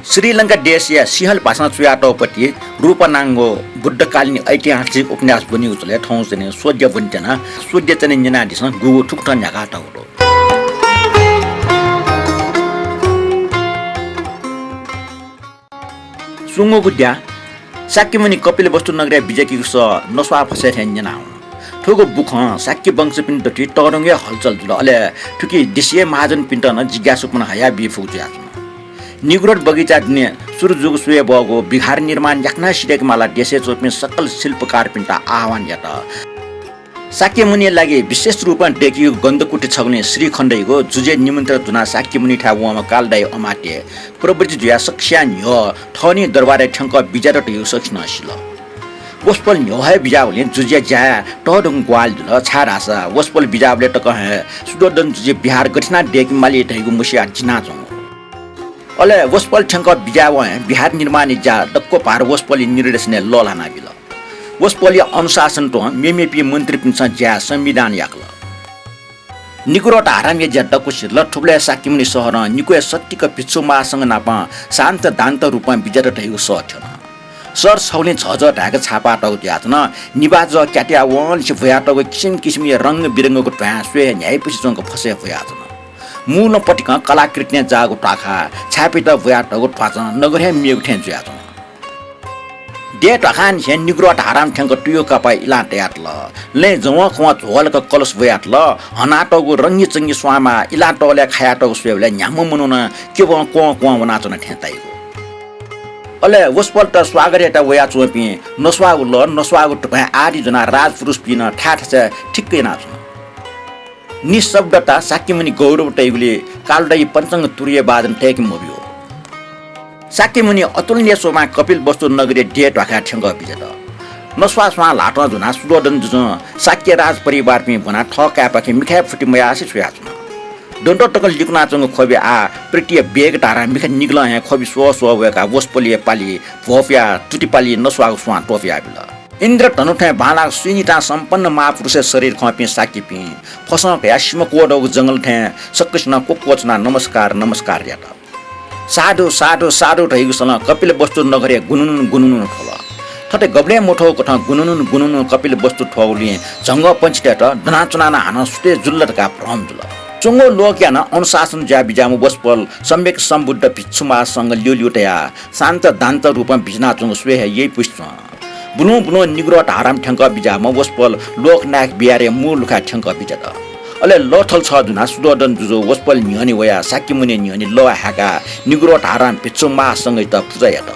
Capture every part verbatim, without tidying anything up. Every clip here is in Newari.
श्रीलंका देशया सिंहल भाषां च्वयातःगु पति रूपनांगो बुद्धकालीन ऐतिहासिक उपन्यास ब्वनीगु झ्वलय् थौं च्वने स्वद्या ब्वने त्यना। स्वद्या च्वने न्यनादिसँ, गुगु थुकथं न्ह्याकातःगु दु। स्वंगूगु द्या। शाक्यमुनि कपिलवस्तु नगरय् बिज्याकीगु सः नस्वाः फसय् थें न्यनावन। थुगु बुखं शाक्य वंशपिनि दथुइ तःधंगु हे हलचल जुल। अले थुकी देशीय महाजनपिन्त नं जिज्ञासुपन हयाबी फुगु जुयाच्वन। निग्रोध बगैँचा दुने सुरु जूगु स्वये बहःगु विहार निर्माण याकनं सिधय्के माला देशय् च्वंपिं सकल शिल्पकारपिन्त आह्वान यात। शाक्यमुनिया लागि विशेष रूपं दय्कीगु गन्धकुटी छगुलिं श्रीखण्डयागु जुजुया निमन्त्रण दुनाः शाक्यमुनिथाय् वंम्ह कालदायी अमात्य प्रभृति जुयाः सकसियां न्ह्यः थःनिं दरबारय् थ्यंकः बिज्यात धइगु सकसिनं सिल। वसपोल न्ह्यः हे बिज्याःबलय् जुजुया ज्याय् तःधंगु ग्वाहालि जुल, छाय्धाःसा वसपोल बिज्याःबलय् तकं हे शुद्धोदन जुजुया विहार गथे यानाः दय्के माली धइगु मसियाः जिनाच्वंगु। अले वसपोल थ्यंकः बिज्यावं हे विहार निर्माणया ज्या दक्व भार वसपोलया निर्देशनय् लःल्हानाबिल। वसपोलया अनुशासन तुं मेमेपिं मन्त्रीपिन्सं ज्याय् संविधान याकल। निग्रोध आरामया ज्या दक्व सिधल। थुबलय् शाक्यमुनि शहरं निक्वः हे सत्तिक भिक्षु महासंघ नाप शान्त दान्त रूपं बिज्यात धइगु सः थ्यन। शहर छगुलिं झःझः धाय्क छापातःगु जुयाच्वन। निभाः जः क्यातयावंनिसें ब्वयातःगु किसिम किसिमया रंग बिरंगगु ध्वाँय् स्वये हे न्ह्याइपुसे च्वंक फसय् ब्वयाच्वन। मूलं पतिकं कलाकृतिं जाःगु ध्वाखा, छाय्‌पिन्त ब्वयातःगु ध्वाँचं नगर हे मेगु थें जुयाच्वन। देय् ध्वाखांनिसें निग्रोध आराम थ्यंक तुयु कापा इलां तयातल। लँय् जवंखवं झ्वलक कलश ब्वयातल। हनातःगु रंगीचंगी स्वांमाः इलां तःलय् खायातःगु स्वयेबलय् न्ह्याम्ह मनुखं क्यबं क्वं क्वं वनाच्वन थें ताइगु। अले वसपोलत स्वागत यायेत वयाच्वंपिं नस्वाःगु लः, नस्वाःगु ध्वाँय् आदि ज्वनाः राजपुरुषपिं नं थाय् थासय् ठिक्क यानाच्वन। निशब्दता शाक्यमुनि गौरव तइगुलिं कालदायी पञ्चाङ्ग तुरीया बाजं तय्के मब्यू। शाक्यमुनि अतुलनीय शोभां कपिलवस्तु नगरया देय् ध्वाखाय् थ्यंकः बिज्यात। नस्वाः स्वां ल्हातं ज्वनाः शुद्धोदन जुजुं शाक्य राज परिवारपिं ब्वनाः थः काय्‌पाखे मिखाय् फुति मयासें छ्वयाच्वन। द्वंद्वं तक लिकुनाच्वंगु ख्वबि आः प्रीतिया वेग धारां मिखा निगलं हे ख्वबि स्वः स्वः वय्काः वसपोलया पालि भ्वपुयाः तुतिपालि नस्वाःगु स्वां त्वपुयाबिल। इन्द्रधनु थें बांलाक सुइनितां सम्पन्न महापुरुषया शरीर खंपिं शाक्यपिं फसं कयाः सिमा क्वदःगु जंगल थें सकसिनं क्वक्वःछुनाः नमस्कार, नमस्कार यात। साधु, साधु, साधु धइगु सलं कपिलवस्तु नगरय् गुनुनुन गुनुनुन थ्वल। थथे गबलें मथ्वःगु कथं गुनुनुन गुनुनुन कपिलवस्तु थ्वःगुलिं झंगःपंक्षीतय्त दनाच्वनाः नं हानं सुथय् जुल धकाः भ्रम जुल। च्वंगु लोकया नं अनुशासन जुया बिज्याःम्ह वसपोल सम्यक सम्बुद्ध भिक्षु महासंघ ल्यूल्यू तयाः शान्त दान्त रूपं बिज्यानाच्वंगु स्वये हे यइपुसे च्वं। बुलुं बुलुं निग्रोध आराम थ्यंकः बिज्याःम्ह वसपोल लोकनायक विहारया मू लुखाय् थ्यंकः बिज्यात। अले लःथल छः दुनाः शुद्धोदन जुजु वसपोलया न्ह्यःने वयाः शाक्यमुनिया न्ह्यःने लः हाय्काः निग्रोध आराम भिक्षु महासंघयात पुजा यात।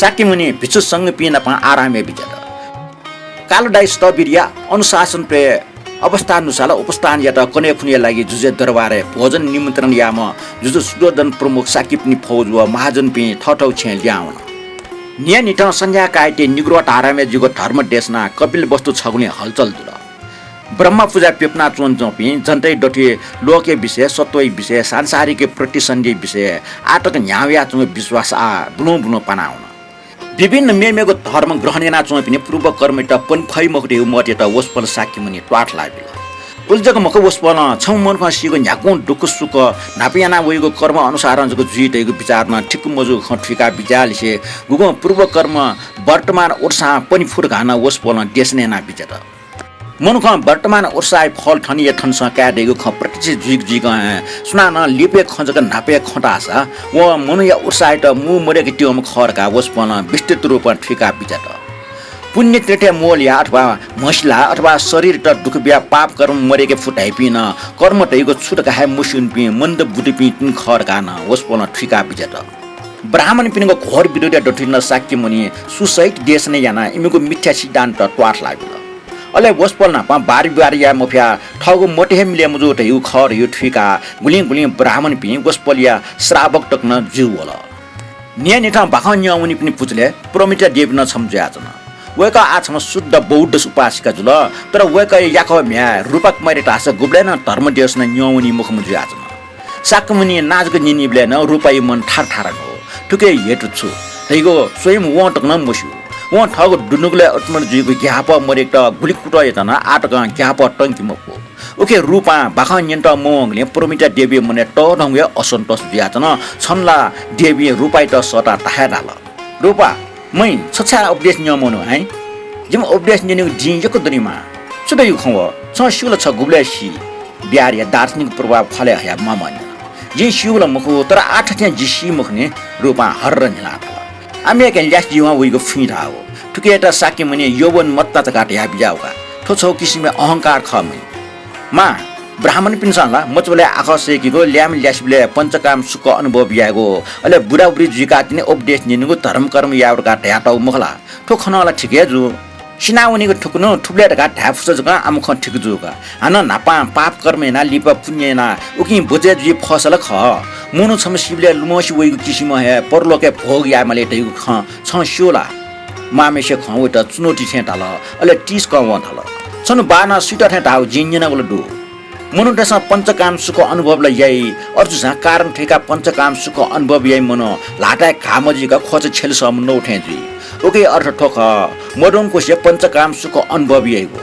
शाक्यमुनि भिक्षु संघपिं नाप आरामय् बिज्यात। कालदायी स्थविरया अनुशासन त्वये अवस्थानुसार उपस्थान यात। कन्हय् खुन्हुया लागि जुजुया दरबारय् भोजन निमन्त्रण याःम्ह जुजु शुद्धोदन प्रमुख शाक्यपिनि फौज व महाजनपिं थःथःगु छेँय् लिहां वन। न्हियान्हिथं सन्ध्या काइति निग्रोध आरामय् जूगु धर्म देशनां कपिलवस्तु छगुलिं हलचल जुल। ब्रह्मपुजा प्यपुना च्वनाच्वंपिं जनतय् दथुइ लोकया विषय, सत्त्वया विषय, सांसारिक प्रतिसन्धिया विषय आः तक न्ह्याः वयाच्वंगु विश्वास आः बुलुं बुलुं पाना वन। विभिन्न मेमेगु धर्म ग्रहण यानाच्वंपिनि पूर्वकर्मयात पने फइ मखु धइगु मतयात वसपोलं शाक्यमुनि त्वाथलाबिल। उलि जक मखु, वसपोलं छम्ह मनुखं सीगु न्ह्यागुं दुःख सुख न्हापा याना वइगु कर्म अनुसारं जक जुइ धइगु विचार नं ठीक मजूगु खँ थुइका बिज्याःलिसे गुगुं पूर्वकर्म वर्तमान उत्साहं पने फु धकाः नं वसपोलं देशना याना बिज्यात। मनुखं वर्तमान उत्साहया फल थन हे थनसं काये दइगु खँ प्रत्यक्ष जुइक जुइकं हे सुनानं लिपाया खँ जक न्हापाया खँ धाःसा व मनूया उत्साहयात मू मदय्के त्यंम्ह खः धकाः वसपोलं विस्तृत रूपं थुइका बिज्यात। पुण्यतीर्थय् मोलया अथवा म्हसिला अथवा शरीरयात दुःख बियाः पाप कर्म मदय्के फु धाइपिं नं कर्म धइगु छु धकाः हे मस्यूनिपिं मन्दबुद्धिपिं तिनि खः धकाः नं वसपोलं थुइका बिज्यात। ब्राह्मणपिनिगु घोर विरोधया दथुइ नं शाक्यमुनिं सुसहित देशना यानाः इमिगु मिथ्या सिद्धान्त त्वाथलाबिल। अले वसपोल नाप वादविवाद याये मफयाः थःगु मत हे मिले मजू धइगु खः धइगु थुइकाः गुलिं गुलिं ब्राह्मणपिं वसपोलया श्रावक तक नं जुइ वल। न्हियान्हिथं बाखं न्यं वनीपिनि पुचलय् प्रमिता देवी नं छम्ह जुयाच्वन। वय्कः आः छम्ह शुद्ध बौद्ध उपासिका जुल, तर वय्कःया याकः म्ह्याय् रूपाकुमारी धाःसा गुबलें नं धर्म देशना न्यं वनी मखुम्ह जुयाच्वन। शाक्यमुनिं नां जक न्यनीबलय् नं रूपाया मन थारा थारा न्ह्वः। थुकिया हेतु छु धइगु स्वयं वं तक नं मस्यू। वं थःगु दुनुगलय् उत्पन्न जुइगु ग्याःपः मदय्केत गुलि कुतः यात नं आः तकं ग्याःपः तंके मफु। उकिं रूपां बाखं न्यनेत मवंगुलिं प्रमिता देवीया मनय् तःधंगु हे असन्तोष जुयाच्वन। छन्हु ला देवीं रूपायात सःताः धाये धाल, रूपा, मय्, छ छाय् उपदेश न्यं मवनु हँ? जिमि उपदेश न्यनेगु दिं यक्व दनिमाः। छु धइगु खँ व? छं स्यू ला छ गुबलय् सी? बिहारया दार्शनिक प्रभाव ख्वालय् हयाः मामं न्यन। जिं स्यू ला मखु, तर आः थथें जि सी मखुनि, रूपां हर्र न्हिलाः धाल। आः मेकं ल्यासे जुइवं वइगु फुइँ धाःगु। थुकियात शाक्यमुनिं यौवन मत्ता धकाः धयाबिज्याःगु का। थ्व छगू किसिमया अहंकार खः मय्। मां, ब्राह्मणपिन्सं ला मचाबलय् आखः सय्‌कीगु, ल्याय्म्ह ल्यासेबलय् पञ्चकाम सुख अनुभव यायेगु, अले बुराबुरी जुइकाः तिनि उपदेश न्यनेगु, धर्मकर्म यायेगु धकाः धयातःगु मखु ला? थ्व खँ नं ला ठीक हे जू। सिनावनीगु थुकुन्हु थुबलय् धकाः धाये फुसा जकं आम्ह खँ ठीक जू का। हानं न्हापां पाप कर्म यानाः लिपा पुण्य यानाः उकिं बचय् जुइ फःसा ला खः। मनू छम्ह सीबलय् लुमंसे वइगु किसिमं हे परलोकय् भोग यायेमाली धइगु खँ छं स्यू ला? मांम्हेसिया खँ वयात चुनौती थें धाल, अले तिसकं वं धाल, छन्हु बाःनं सुइत थें धाःगु जिं न्यनागु ला दु। मनूतय्‌सं पञ्चकाम सुख अनुभव ला याइ, अथे जूसां कारण थुइकाः पञ्चकाम सुख अनुभव याइ मनू ल्हातय् घाः मजुइक ख्वचा छ्यले सःम्ह नौ थें जुइ। उकिया अर्थ थ्व खः, मद्वंकुसे पञ्चकाम सुख अनुभव याइगु।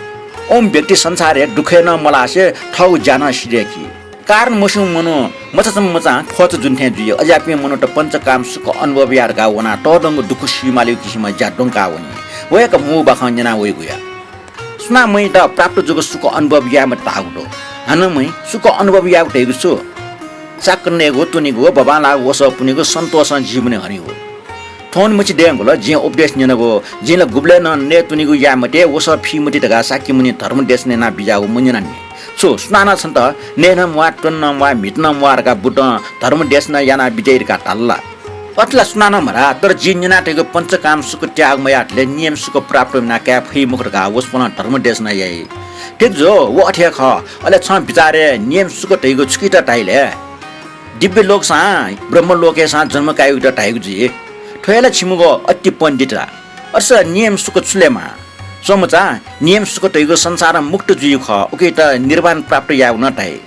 उम्ह व्यक्ति संसारय् दुःखय् नं मलासे थःगु ज्या नं सिधय्‌की। कारण मस्यूम्ह मनू मचाचां मचां ख्वचा जुन थें जुइ। अज्याःपिं मनूत पञ्चकाम सुख अनुभव याये धकाः वनाः तःधंगु दुःख सीमालीगु किसिमं ज्या द्वंकाः वनी। व हे का मू बाखं न्यना वइगु या। सुनां मय्‌यात प्राप्त जूगु सुख अनुभव याये मते धाःगु दु। हानं मय् सुख अनुभव यायेगु धइगु छु? चाकरी नयेगु, त्वनेगु, बबांलाःगु वसः पुनेगु, सन्तोषं जीवन हनेगु। थौंनिमछि दँय्‌गु ला जिं उपदेश न्यनागु, जिं ला गुबलय् नं नये त्वनेगु याये मते, वसः फी मते धकाः शाक्यमुनिं धर्म देशना यानाबिज्याःगु मन्यनानि। छु सुनानं छन्त नये नं म्वाः, त्वने नं म्वाः, म्हिते नं म्वाः धकाः बुतं धर्म देशना यानाबिज्याइ धकाः धाल ला? अथे ला सुनानं मधाः, तर जिं न्यनातःगु पञ्चकाम सुख त्याग मयातले नियम सुख प्राप्त यानाः काये फइ मखु धकाः वसपोलं धर्म देशना याइ। ठीक जू, व अथे हे खः। अले छं बिचारय् नियम सुख धइगु छुकित धाइ ले? दिव्य लोकसां ब्रह्मलोकय् सां जन्म काइगुत धाइगु जुइ। थ्व हे ला छिमिगु अति पण्डित ला। अथेसा नियम सुख छु ले मां? स्वम्ह चा, नियम सुख धइगु संसारं मुक्त जुइगु खः, उकियात निर्वाण प्राप्त यायेगु नं धाइ।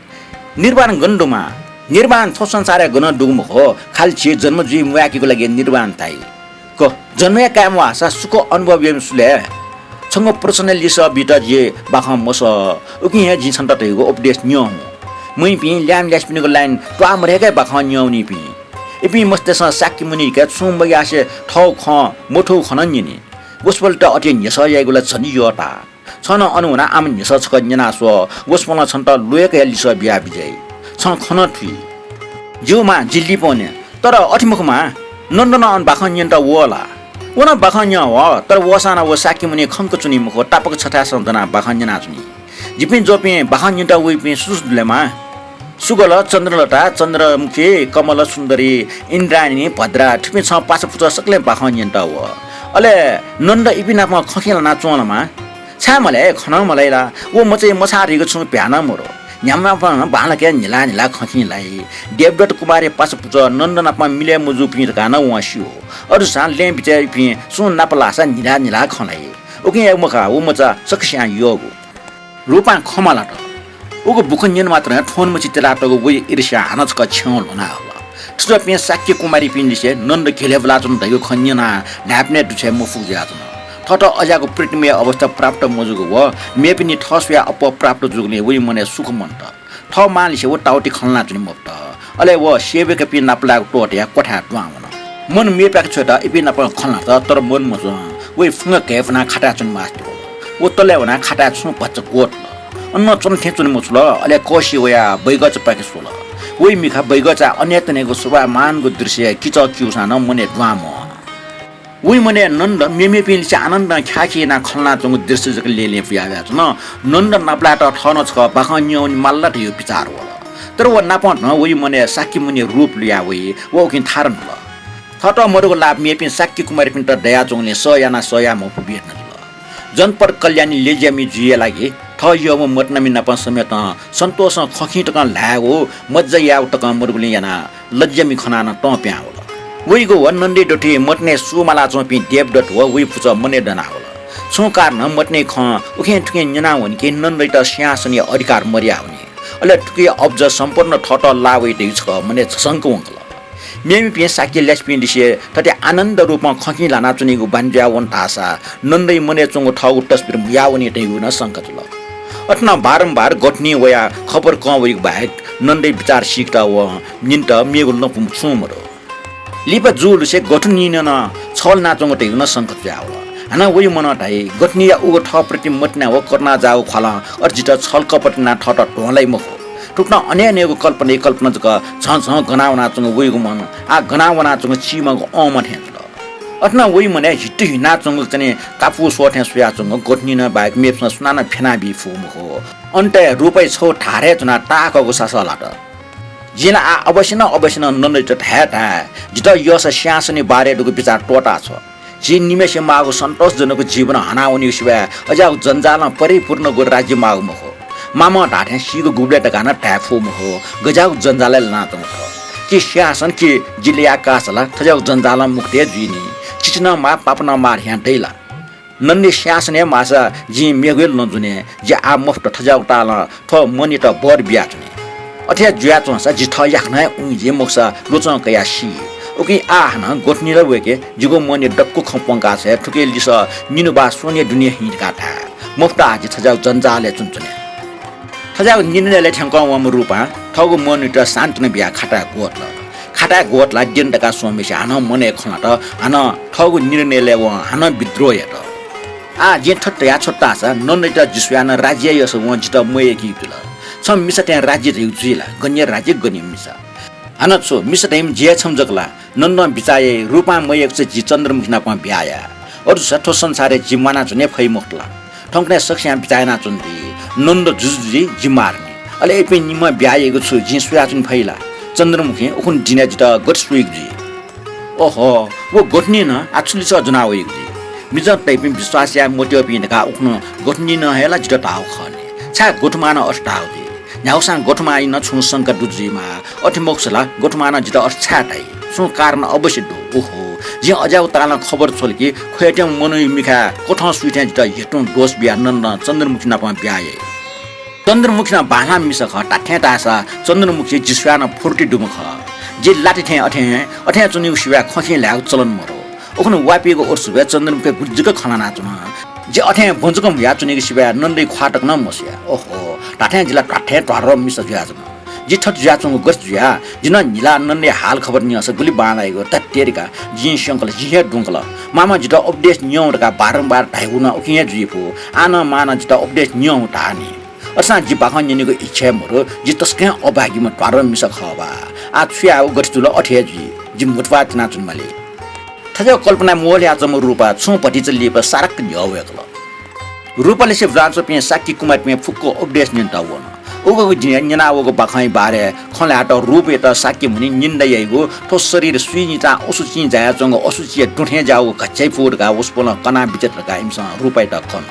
निर्वाण गन दु मां? निर्वाण थ्व संसारय् गनं दुगु मखु, खालि झी जन्म जुइ म्वाय्‌केगु लागि निर्वाण धाइ। क, जन्म हे काये म्वाःसा सुख अनुभव याइम्ह सु ले? छंगु प्रश्नया लिसः बीत जि बाखं मसः, उकिं हे जिं छन्त धइगु उपदेश न्यं हुँ। मेपिं ल्याय्म्ह ल्यासेपिनिगु लाइन त्वाः मधय्‌क हे बाखं न्यंवनीपिं। इपिं मस्तय्‌सं शाक्यमुनिके छुं मग्यासे थःगु खँ मथूगु खँ नं न्यनी। वसपोलयात अथे न्ह्यसः याइगु ला झन यःताः। छं नं अन वनाः आम्ह न्ह्यसः छकः न्यना स्व, वसपोलं छन्त ल्वय्‌कयाः लिसः बियाबिज्याइ। छं खँ नं थुइ। ज्यू मां, जि लिपा वने। तर अथे मखु मां, नन्द नं अन बाखं न्यनेत वः ला? व नं बाखं न्यं वः, तर वःसां नं व शाक्यमुनि खंक च्वनी मखु, तापाक छथाय्‌सं दनाः बाखं न्यनाच्वनी। जिपिं ज्वःपिं बाखं न्यनेत वइपिं सु सु दु ले मां? सुगल, चन्द्रलता, चन्द्रमुखी, कमल सुन्दरी, इन्द्राणी, भद्रा, थुपिं छं पासापुचः सकलें बाखं न्यनेत वः। अले नन्द इपिं नाप खँखिं ल्हानाच्वं ला मां? छाय् मल्हाइ, खँ नं मल्हाइ ला? व मचाइ मछाः धइगु छुं भ्याः नं मदु। न्ह्याम्हनापं बांलाक न्हिला न्हिला खँखिं ल्हाइ। देवदत्त कुमारया पासापुचः नन्द नाप मिलय् मजूपिं धकाः नं वं स्यू। अथे जूसां लँय् बिचय् इपिं सुं नाप लाःसा न्हिला न्हिला खँ ल्हाइ। उकिं हे मखा, व मचा सकसियां यःगु। रूपां खँ मालात। उगु बुखँ न्यने मात्रं थौंनिमछि तिलातःगु वइ ईर्ष्या हानं छकः छेँय् ल्ह्वना हल। थुजाःपिं शाक्य कुमारीपिं लिसे नन्द घिलय् ब्वलाच्वन धइगु खँ न्यनाः न्हाय्‌पनय् दुछ्वये मफुगु जुयाच्वन। थःत अज्याःगु प्रीतिमय अवस्था प्राप्त मजूगु व मेपिनि थः स्वयाः अप्वः प्राप्त जूगुलिं वइ मनय् सुख मन्त। थः मांलिसे व ताउति खँ ल्हानाच्वने मफुत। अले व सेवकपिं नापलायेगु त्वःताः क्वथाय् दुहां वन। मन मेप्याके छ्वयेत इपिं नाप खँ ल्हात, तर मन मज्वं। वइ फुंगा घय्पुनाः खाताय् च्वने मास्ति वल। व तलय् वनाः खाताय् छुं भचा ग्वतल। अन च्वन थें च्वने मछुल। अले कःसिइ वयाः बैगःचापाखे स्वल। वइ मिखा बैगःचाय् अनय्‌तनय्‌गु शोभायमानगु दृश्य किचः क्यूसां नं मनय् दुहां मवन। वइ मनय् नन्द मेमेपिं लिसे आनन्दं ख्याःखि यानाः खँ ल्हानाच्वंगु दृश्य जक लेलें पुया वयाच्वन। नन्द नापलायेत थः नं छकः बाखं न्यंवने माल ला धइगु बिचाः वल। तर व नापं नं वइ मनय् शाक्यमुनिया रूप लुया वइ। व उकिं थारं न्हुल। थःत मदुगु लाभ मेपिं शाक्य कुमारीपिन्त दयाच्वंगुलिं सह यानाः सह याये मफु बेतना जुल। जनपद कल्याणी लज्यामि जुइया लागि थः यःम्ह मतिनामि नाप समेतं सन्तोषं खँखिं तकं ल्हायेगु, मज्जा यायेगु तकं मदुगुलिं यानाः लज्यामि खनाः नं तं पिहां वल। वइगु व नन्दया दथुइ मतिनाय् सू मालाच्वंपिं देवदत्त व वइ पुचः मनय् दनाः वल। छुं कारणं मतिनाया खँ उखें थुखें न्यनाः वनी कि नन्दयात सिंहासनया अधिकार मदया वनी। अले थुकिया अब्ज सम्पूर्ण थःत लाः वइ धइगु छकः मनय् झसंक वंकल। मेमेपिं शाक्य ल्यासेपिं लिसे थथे आनन्द रूपं खँखिं ल्हानाच्वनीगु बानी जुयावन धाःसा नन्दया मनय् च्वंगु थःगु तस्बिर म्हुयावनी धइगु नं शंका जुल। अथे नं बारम्बार गथुनिं वयाः खबर कं वइगु बाहेक नन्दया बिचाः सीकेत वं न्यनेत मेगु लँपु छुं मदु। लिपा जूलुसे गथुनिं नं छल नाच्वंगु धइगु नं शंका जुयावल। हानं वइ मनं धाइ, गथुनिया उगु थःप्रति मतिना व करुणा जाःगु ख्वालं अथे जितः छल कपट यानाः थःत ध्वंलाइ मखु। थुकथं अनेक अनेकगु कल्पनाया कल्पना जक झं झं गना वनाच्वंगु वइगु मन आः गना वनाच्वंगु चीमाःगु औंमा थें जुल। अथे नं वइ मनय् हितु हिनाच्वंगु चाहिँ कापू स्वः थें स्वयाच्वंगु गथुनिं बाहेक मेपिन्सं सुनानं फ्यनाबी फु मखु। अन्तय् रूपाया छगू धार हे च्वनाः ताःहाकःगु सासः लात। जिं ला आः अवश्य नं अवश्य नं नन्दयात धाये धाये, जितः यःसा सिंहासनया बारे दुगु बिचाः त्वःताछ्व। झी निम्हय्सित माःगु सन्तोषजनक जीवन हनावनीगु सिवाय् अज्याःगु जन्जालं परिपूर्णगु राज्य माःगु मखु। मामं धाःथें सीगु गुबलय् धकाः नं धाये फु मखु, गज्याःगु जन्जालय् लानाच्वंगु थ्व। कि सिंहासन कि जि ल्ययाः काःसा ला थज्याःगु जन्जालं मुक्त हे जुइ नि। चिचि नं माः, पाप नं माः धयां दइ ला? नन्दया सिंहासन हे माःसा जिं मेगु हे लँ जुने, जि आः मफुत थज्याःगु तालं थ्व मनयात बर बियाच्वने। अथे जुयाच्वंसा जि थः याकनं हे उं जुइ, मखुसा ल्वचं कयाः सी। उकिं आः हानं गथुनिं ला वय्के जिगु मनया दक्व खँ प्वंकाछ्वये, थुकिया लिसः निन्हु वा स्वन्हु दुने हिँ धकाः धाये। मफुत आः जि थज्याःगु जन्जालय् च्वनाच्वने। थज्याःगु निर्णयलय् थ्यंकं वंम्ह रूपां थःगु मनयात सान्त्वना बियाः खाताय् ग्वतल। खाताय् ग्वतलाः द्यन धकाः स्वम्हय्सित हानं मनय् खँ ल्हात, हानं थःगु निर्णयलय् वं हानं विद्रोह यात। आः जिं थथे धयाछ्वत धाःसा नन्दयात जि स्वयाः नं राज्य यःसा वं जितः मयय्कीगु जुल। छम्ह मिसा थें राज्य धइगु जुइ ला? गन राज्य, गन मिसा। हानं छु, मिसा धइम्ह जि हे छम्ह जक ला? नन्दं बिचाः याइ, रूपां मयय्कूसा जि चन्द्रमुखी नाप ब्याहा याये। अथे जूसा थ्व संसारय् जि म्वानाच्वने फइ मखुत ला? थौंकन्हय् सकसियां बिचाः यानाच्वंगु जुइ। नन्द जुजु जुइ, जि मारनि। अले अय्पिं निम्हं ब्याहा याइगु छु जिं स्वयाच्वने फइ ला? चन्द्रमुखीं उखुन्हु दिनय् जितः गथे स्वइगु जुइ? ओहो, व गथुनिं नं आः छु लिसः ज्वना वइगु जुइ? मिजं तइपिं विश्वास याये मत्यःपिं धकाः उखुन्हु गथुनिं नं हे ला जितः धाःगु खः नि। छाय् गथुमां नं अथे धाःगु जुइ? न्ह्यागुसां गथुमांयात नं छुं शंका दु जुइमाः। अथे मखुसा ला गथुमां नं जितः अथे छाय् धाइ? छुं कारण अवश्य दु। ओहो, जिं अज्याःगु तालं खबर छ्वल कि ख्वयाच्वंम्ह मनूया मिखाय् कथं सुइ थें जितः हेतुं दोष बियाः नन्दं चन्द्रमुखी नाप ब्याहा याइ। चन्द्रमुखी नं बांलाःम्ह मिसा खः, धात्थें धाःसा चन्द्रमुखी जि स्वयाः नं फुर्ति दुम्ह खः। जि लाति थें अथें, अथें च्वनीगु सिवाय् खँखिं ल्हायेगु चलन मदु। उखुन्हु वाःपिनिगु ओर्सुबय् चन्द्रमुखी गुलि जक खँ ल्हानाच्वन। जि अथें ब्वंजक म्हुयाच्वनीगु सिवाय् नन्दया ख्वाः तक नं मस्वया। ओहो, धात्थें जि ला धात्थें ध्वाथुइम्ह मिसा जुयाच्वना। जि थथे जुयाच्वंगु गथे जुया? जि नं न्हिलाः नन्दया हालखबर न्यंसा गुलि बांलाइगु धात्थें धकाः जिं स्यंकल, जिं हे दुंकल। मामं जितः उपदेश न्यँ धकाः बारम्बार धाइगु नं उकिं हे जुइफु। आः नं मां नं जितः उपदेश न्यँ धाःनि। अथेसां जि बाखं न्यनेगु इच्छा हे मदु। जि तसकं अभागीम्ह ध्वाथुइम्ह मिसा खः बा। आः छु यायेगु, गथे जुल अथे हे जुइ। जि म्हुतुप्वाः तिनाच्वनेमाली। थज्याःगु कल्पनाय् म्वःल्हुयाच्वंम्ह रूपा छुं भतिचा लिपा सारक्क न्ह्यः वय्कल। रूपालिसे ब्वनाच्वंपिं शाक्य कुमारीपिं फुक्क उपदेश न्यनेत वन। उगु दिनय् न्यनावःगु बाखंया बारे खँ ल्हायेत रूपयात शाक्यमुनिं निन्दा याइगु, थ्व शरीर सुइनितां असुचिं जायाच्वंगु असुचिया दुथें ज्याःगु घच्चाइ फु धकाः वसपोलं कनाः बिचात धकाः इमिसं रूपायात कन।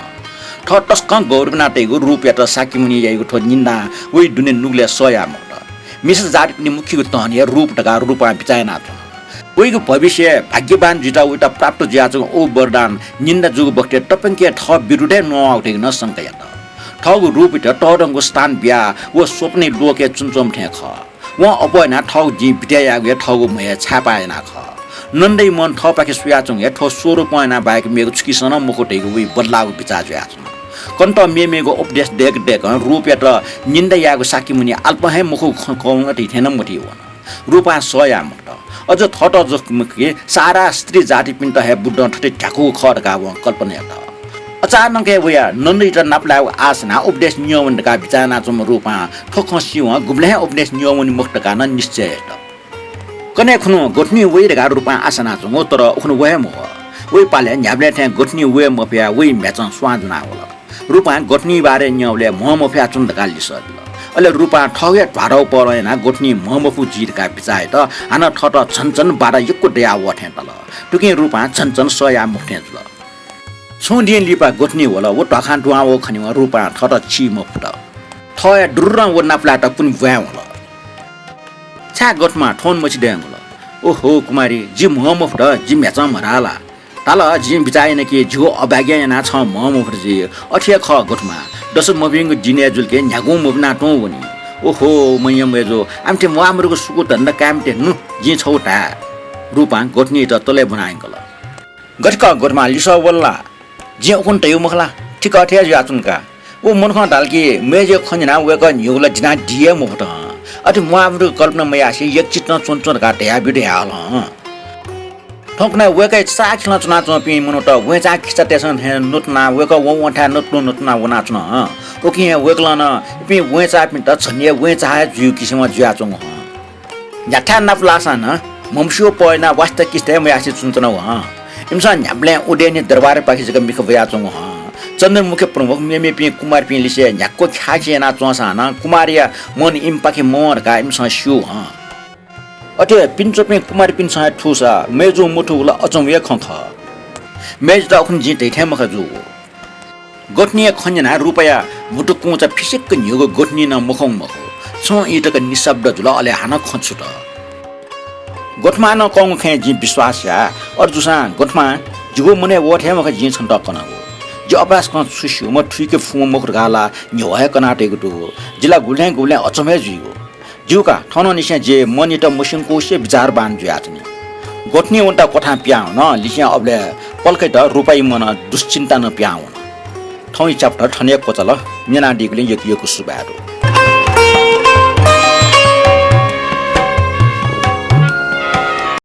थः तसकं गौरव यानातइगु रूपयात शाक्यमुनिं याइगु थ्व निन्दां वइ दुने नुगलय् सह याये मखुत। मिसा जातिपिनि मुख्यगु धन हे रूप धकाः रूपां बिचाः यानाच्वन। वइगु भविष्यय् भाग्यवान जुइत वइत प्राप्त जुयाच्वंगु व वरदान निन्दा जूगु बखतय् तप्यंक थः विरुद्धय् नवाःगु धइगु नं शंका यात। थःगु रूपयात तःधंगु स्थान बियाः व स्वप्नया लोकय् च्वनाच्वंम्ह थें खः। वं अप्वः यानाः थःगु दिं बितय् यायेगु हे थःगु म्हय् छाय्पाः याना खः। नन्दया मन थःपाखे स्वयाच्वंगु हे थ्व स्वरूपं यानाः बाहेक मेगु छुकिसं नं मखु धइगु वइ बदलाःगु बिचाः जुयाच्वन। कन्हय् मेमेगु उपदेश दय्क दय्कं रूपयात निन्दा यायेगु शाक्यमुनि आलपं हे मखुगु खँ कवंगः थें नं मतिइ वन। रूपां सह याये मखुत। अझ थःत जक मखु कि सारा स्त्री जातिपिन्त हे बुद्धं थथे ध्याकूगु खः धकाः वं कल्पना यात। अचानक हे वयाः नन्दयात नापलायेगु आश यानाः उपदेश न्यं वने धकाः बिचाः यानाच्वंम्ह रूपां थ्व खँ सीवं गुबलें हे उपदेश न्यं वनी मखु धकाः नं निश्चय यात। कन्हय् खुन्हु गथुनिं वइ धकाः रूपां आशा यानाच्वंगु, तर उखुन्हु व हे मवः। वइ पालय् न्ह्याबलें थें गथुनिं वये मफयाः वइ म्ह्याय्‌चं स्वां ज्वनाः वल। रूपां गथुनिया बारे न्यंबलय् म्ह मफयाच्वन धकाः लिसः बिल। अले रूपां थःगु हे ध्वाथुइ पहलं यानाः गथुनिं म्ह मफु जुइ धकाः बिचाः यात। हानं थःत झन झन बाधा यक्व दयावः थें ताल। थुकिं रूपां झन झन सह याये मफु थें जुल। छुं दिं लिपा गथुनि वल। व ध्वाखां दुहां वःगु खनेवं रूपां थःत छि मफुत। थः हे दुर्रं व नापलायेत पुन्हि ब्वाँय् वल। छाय् गथुमां थौंनिम्ह मछि दयेवल। ओहो कुमारी, जि म्ह मफुत, जि म्ह्याय्‌चं म्हधाः ला? धाल, जिं बिचाः याना कि झीगु अवज्ञा यानाः छं म्ह मफुत जुइ। अथे हे खः गथुमा, दसु मभिंगु दिनय् जुल कि न्ह्यागुं मभिना तुं वनी। ओहो, मय्‌जुं मय्‌जु, आमथे म्वाःमदुगु सुकू धन्दा कायेमते नु, जिं छगू धाये। रूपां गोठनीयात तलय् ब्वना यंकल। गथे खः गोठमा, लिसः वल ला? जिं उखुन्हु धयागु मखु ला? ठीक अथे हे जुयाच्वन का। व मनुखं धाल कि मय्‌जुया खँ न्यनाः वय्‌कः न्ह्यू ला दिनादी हे मफुत हं। अथे म्वाःमदुगु कल्पना मयासें यक्चितं च्वनाच्वँ धकाः धयाब्यु धयाहल हं। थौंकन्हय् वय्‌कःया चाःखिलं च्वनाच्वंपिं मनूत वँय्‌चा खिचातय्‌सं थें नतुनाः वय्‌कः वंवंथाय् नतुलुं नतुनाः वनाच्वन हं। उकिं हे वय्‌कलं नं इपिं वँय्‌चाःपिन्त झन हे वँय्‌चा हे जुइगु किसिमं जुयाच्वंगु हं। न्ह्याथाय् नाप लाःसां नं म्हमस्यू पहः यानाः वास्ता किस्ता हे मयासें च्वनाच्वनागु हं। इमिसं न्ह्याबलें उदेयनी दरबारपाखे जक मिखा ब्वयाच्वंगु हं। चन्द्रमुखी प्रमुख मेमेपिं कुमारीपिं लिसे न्ह्याक्व ख्याःछि यानाच्वंसां नं कुमारीया मन इमिपाखे मवं धकाः इमिसं स्यू हं। अथे पिने च्वंपिं कुमारीपिन्सं हे थूसा मय्‌जुं मथूगु ला अचम्भया खँ खः। मय्‌जुयात उखुन्हु जिं धयाथें मखा जूगु। गोठनीया खँ न्यनाः रूपाया म्हुतुकुंचा फिसिक्क न्ह्यूगु गोठनी नं मखंगु मखु। छुं ई तक निशब्द जुल, अले हानं खँ छुत। गोठमां नं कंगु खँय् जिं विश्वास याये। अथे जूसां गोठमा, जिगु मनय् वःथें मखा जिं छन्त कनागु। जि अपाय्सकं छु स्यूम्ह, थुइके फुम्ह मखु धकाः ला न्ह्यवः हे कनातयागु दु। जि ला गुबलें गुबलें अचम्भय् जुइगु। ज्यू का, थौंनिसें जि मनयात मस्यंकुसे विचारवान जुयाच्वनी। गोठनी वनेत क्वथां पिहां वन, लिसें अबलय् पलखयात रूपाया मनं दुश्चिन्ता नं पिहां वन। थौंया chapter थन हे क्वचाल, न्यनादीगुलिं यक्व यक्व सुभाय् दु।